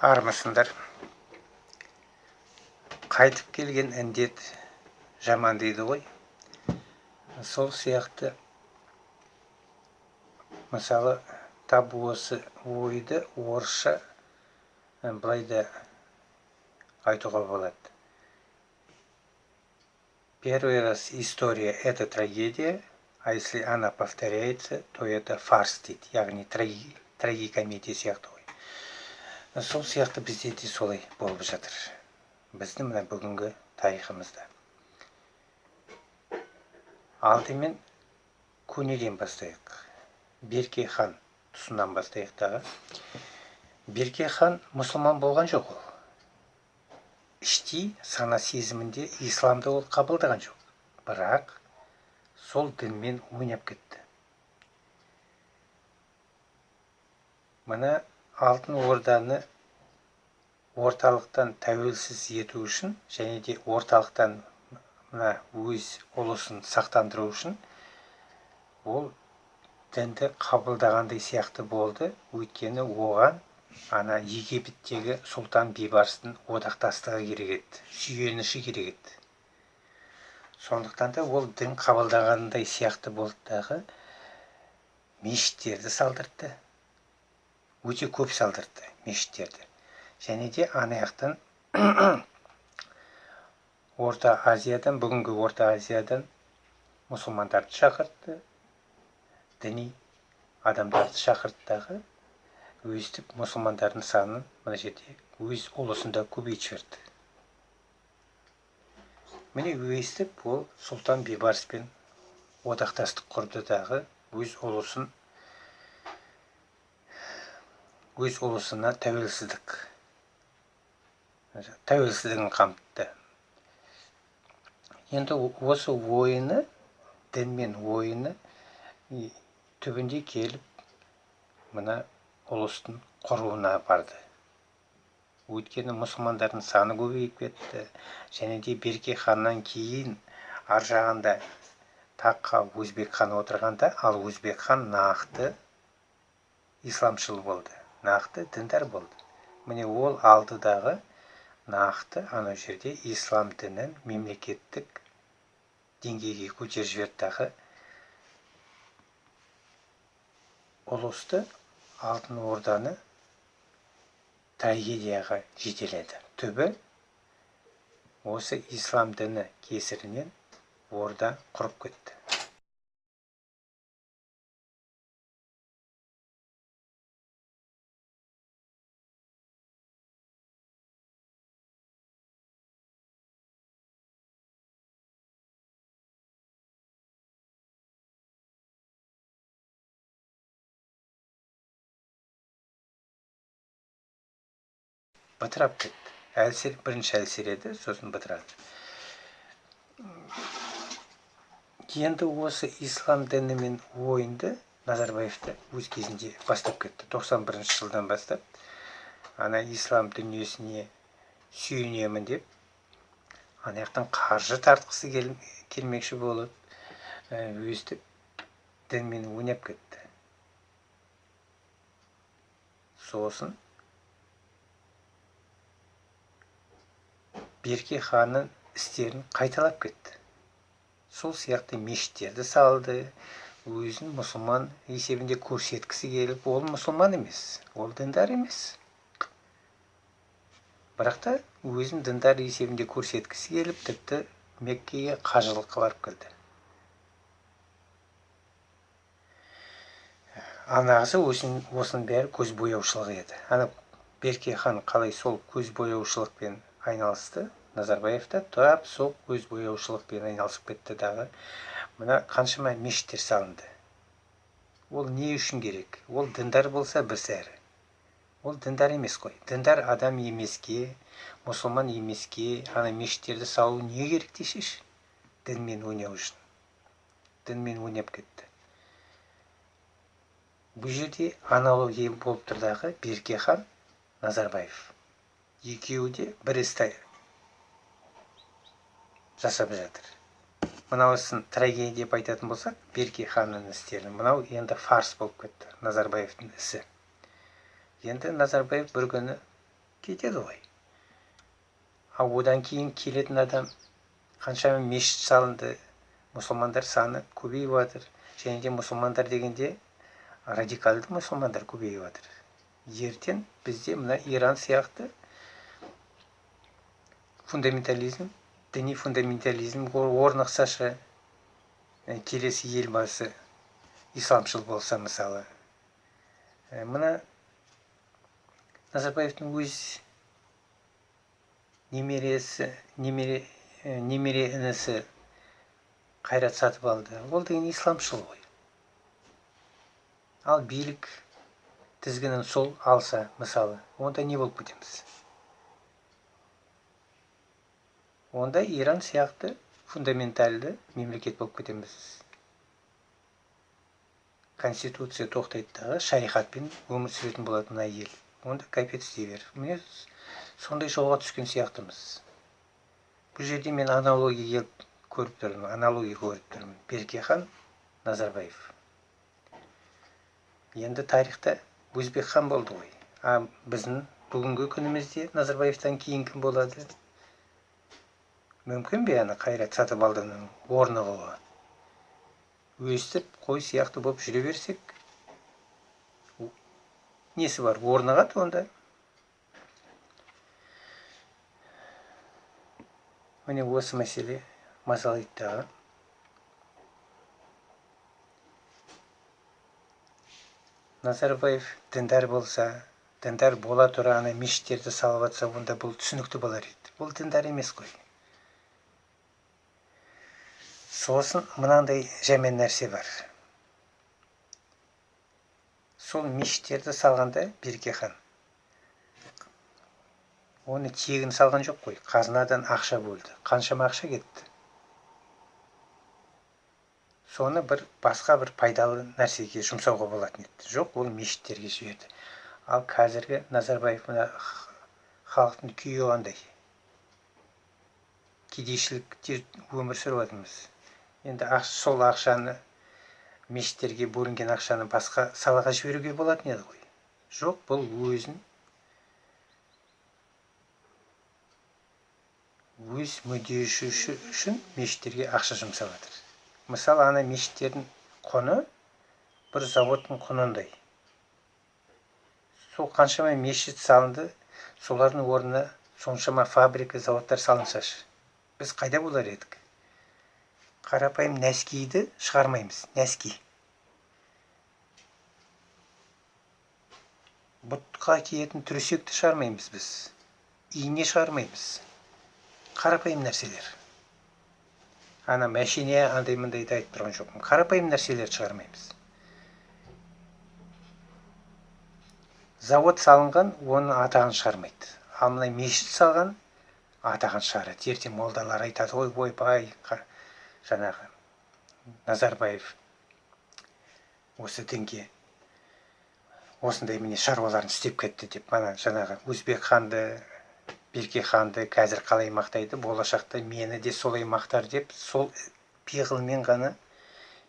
Армысыңдар! Қайтып келген індет жаман дейді ғой. Сол сияқты, мысалы, тап осы ойды орысша былай да айтуға болады: первый раз история — это трагедия, а если она повторяется, то это фарс дейді, яғни трагикомедия сияқты ғой. Сол сияқты бізде де солай болып жатыр, біздің мына бүгінгі тарихымызда. Алдымен көнеден бастайық, Берке хан тұсынан бастайық дағы. Берке хан мұсылман болған жоқ, ол іштей сана сезімінде исламды ол қабылдаған жоқ, бірақ сол дінмен ойнап кетті. Мына Алтын Орданы орталықтан тәуелсіз ету үшін және де орталықтан мына өз ұлысын сақтандыру үшін ол дінді қабылдағандай сияқты болды. Өйткені оған ана Египеттегі сұлтан Бейбарыстың одақтастығы керек еді, сүйеніші керек еді. Сондықтан да ол дін қабылдағандай сияқты болды дағы, мешіттерді салдыртты, өте көп салдыртты мешіттерді. Және де ана жақтан, Орта Азиядан, бүгінгі Орта Азиядан мұсылмандарды шақыртты, діни адамдарды шақыртты дағы, өстіп мұсылмандардың санын мына жерде өз ұлысында көбейтіп жіберді. Міне, өстіп ол сұлтан Бейбарыспен одақтастық құрды дағы, өз ұлысына тәуелсіздігін қамтыды. Енді осы ойыны, дінмен ойыны түбінде келіп мына ұлыстың құруына барды. Өйткені мұсылмандардың саны көбейіп кетті. Және де Берке ханнан кейін ар жағында таққа Өзбек хан отырғанда, ал Өзбек хан нақты исламшыл болды, нақты діндар болды. Міне, ол алдыдағы нақты анау жерде ислам дінін мемлекеттік деңгейге көтеріп жіберді дағы, ұлысты, Алтын Орданы трагедияға жетеледі. Түбі осы ислам діні кесірінен орда құрып кетті. Бытырап кетті. Бірінші әлсіреді, сосын бытырады. Енді осы ислам дінімен ойынды Назарбаев та өз кезінде бастап кетті. 91 жылдан бастап ана ислам дүниесіне сүйенемін деп ана жақтан қаржы тартқысы келмекші болып, өстіп дінмен ойнап кетті. Сосын Берке ханның істерін қайталап кетті. Сол сияқты мешіттерді салды, өзін мұсылман есебінде көрсеткісі келіп, ол мұсылман емес, ол діндар емес. Бірақ та өзін діндар есебінде көрсеткісі келіп, тіпті Меккеге қажылыққа барып келді. Ал нағызы осының бәрі көз бояушылығы еді. Ана Берке хан қалай сол көз бояушылықпен айналысты, Назарбаев та тап сол көз бояушылықпен айналысып кетті дағы, мына қаншама мешіттер салынды. Ол не үшін керек? Ол діндар болса бір сәрі. Ол діндар емес қой. Діндар адам емеске, мұсылман емеске, ана мешіттерді салу не керек десеші? Дінмен ойнау үшін. Дінмен ойнап кетті. Бұл жерде аналогия болып тұр дағы, Берке хан, Назарбаев. Екеуі де бір істі жасап жатыр. Мынауысын трагедия деп айтатын болсақ, Берке ханның істерін, мынау енді фарс болып кетті, Назарбаевтың ісі. Енді Назарбаев бір күні Кетеді ғой. Ал одан кейін келетін адам, қаншама мешіт салынды, мұсылмандар саны көбейіп жатыр. Және де мұсылмандар дегенде радикалды мұсылмандар көбейіп жатыр. Ертең бізде мына Иран сияқты фундаментализм, діни фундаментализм орнықсашы, келесі елбасы исламшыл болса мысалы. Мына Назарбаевтың өз немересі, немере інісі Қайрат Сатыбалды, ол деген исламшыл ғой. Ал билік тізгінін сол алса, мысалы, онда не болып кетеміз? Онда Иран сияқты фундаментальды мемлекет болып кетеміз. Конституция тоқтайды дағы, шариғатпен өмір сүретін болатын мына ел. Онда капец дей бер. Міне сондай жолға түскен сияқтымыз. Бұл жерде мен аналогия келіп көріп тұрмын, аналогия көріп тұрмын. Берке хан, Назарбаев. Енді тарихта Өзбек хан болды ғой. А біздің бүгінгі күнімізде Назарбаевтан кейін кім болады? Мүмкін бе ана Қайрат Сатыбалдының орнығуы? Өстіп қой сияқты болып жүре берсек, несі бар? Орнығады онда. Міне осы мәселе мазалайды дағы. Назарбаев діндар болса, діндар бола тұра ана мешіттерді салып атса, онда бұл түсінікті болар еді. Бұл діндар емес қой. Сосын мынандай жаман нәрсе бар. Сол мешіттерді салғанда Берке хан оны тегін салған жоқ қой. Қазынадан ақша бөлді. Қаншама ақша кетті. Соны бір басқа бір пайдалы нәрсеге жұмсауға болатын еді. Жоқ, ол мешіттерге жіберді. Ал қазіргі Назарбаев мына халықтың күйі қандай? Кедейшілікте өмір сүріп жатырмыз. Енді сол ақшаны, мешіттерге бөлінген ақшаны басқа салаға жіберуге болатын еді ғой. Жоқ, бұл өзін өз мүддесі үшін мешіттерге ақша жұмсап жатыр. Мысалы, ана мешіттердің құны бір заводтың құнындай. Сол қаншама мешіт салынды, солардың орнына соншама фабрика, заводтар салынсашы. Біз қайда болар едік? Қарапайым нәскиді шығармаймыз, нәски. Бұтқа киетін түрсекті шығармаймыз біз. Ине шығармаймыз. Қарапайым нәрселер. Ана мәшине андай мындайды айтып тұрған жоқпын. Қарапайым нәрселер шығармаймыз. Завод салынған, оның атағын шығармайды. Ал мына мешіт салған, атағын шығарады. Ертең молдалар айтады, ой, ойбай, жаңағы Назарбаев осы дінге осындай міне шаруаларын істеп кетті деп. Мана жаңағы Өзбек ханды, Берке ханды қазір қалай мақтайды, болашақта мені де солай мақтар деп, сол пиғылмен ғана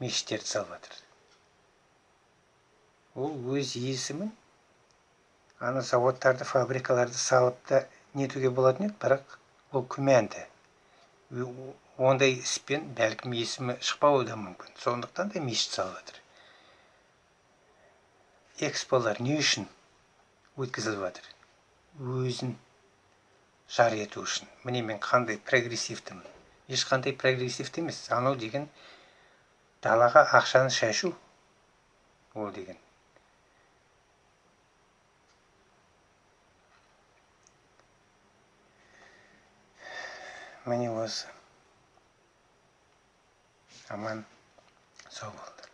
мешіттерді салып жатыр. Ол өз есімін ана заводтарды, фабрикаларды салып та нетуге болатын еді, бірақ ол күмәнді. Ондай іспен бәлкім есімі шықпауы да мүмкін. Сондықтан да мешіт салып жатыр. Эксполар не үшін өткізіліп жатыр? Өзін жар ету үшін. Міне мен қандай прогрессивтімін. Ешқандай прогрессивті емес. Анау деген далаға ақшаны шашу. Ол деген. Міне осы. Аман сау болыңдар.